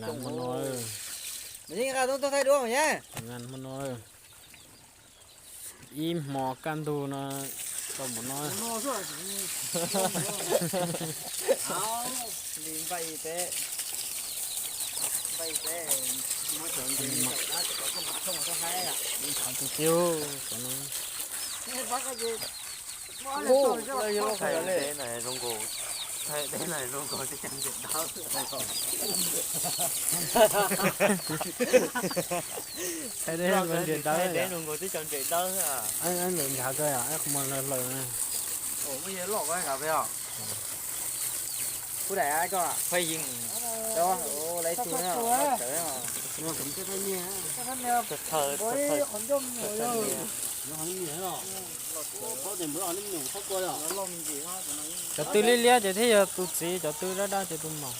Hmo no, hmo no, ib hmo kaj ntug no tau npaum no. Li npaj teb, npaj teb, muab cov ntses li saum dab tsis pom thooj thooj thiab haib. Tus twg cov no. Thaij teb na zoo nkaus, thaij teb na zoo nkaus tib co ntses dawb. Thaij teb zoo nkaus tib co ntses dawb. Lawm nrhav kawg, ib qho muag hlaws hlaws na. Muaj yog loj koj kav peb os. Kuv daim koj, pheej yeej, lawv tus na, tawv. Cov tw liab liab ces thiaj yog tus txiv, cov tw dawb dawb ces tus mos.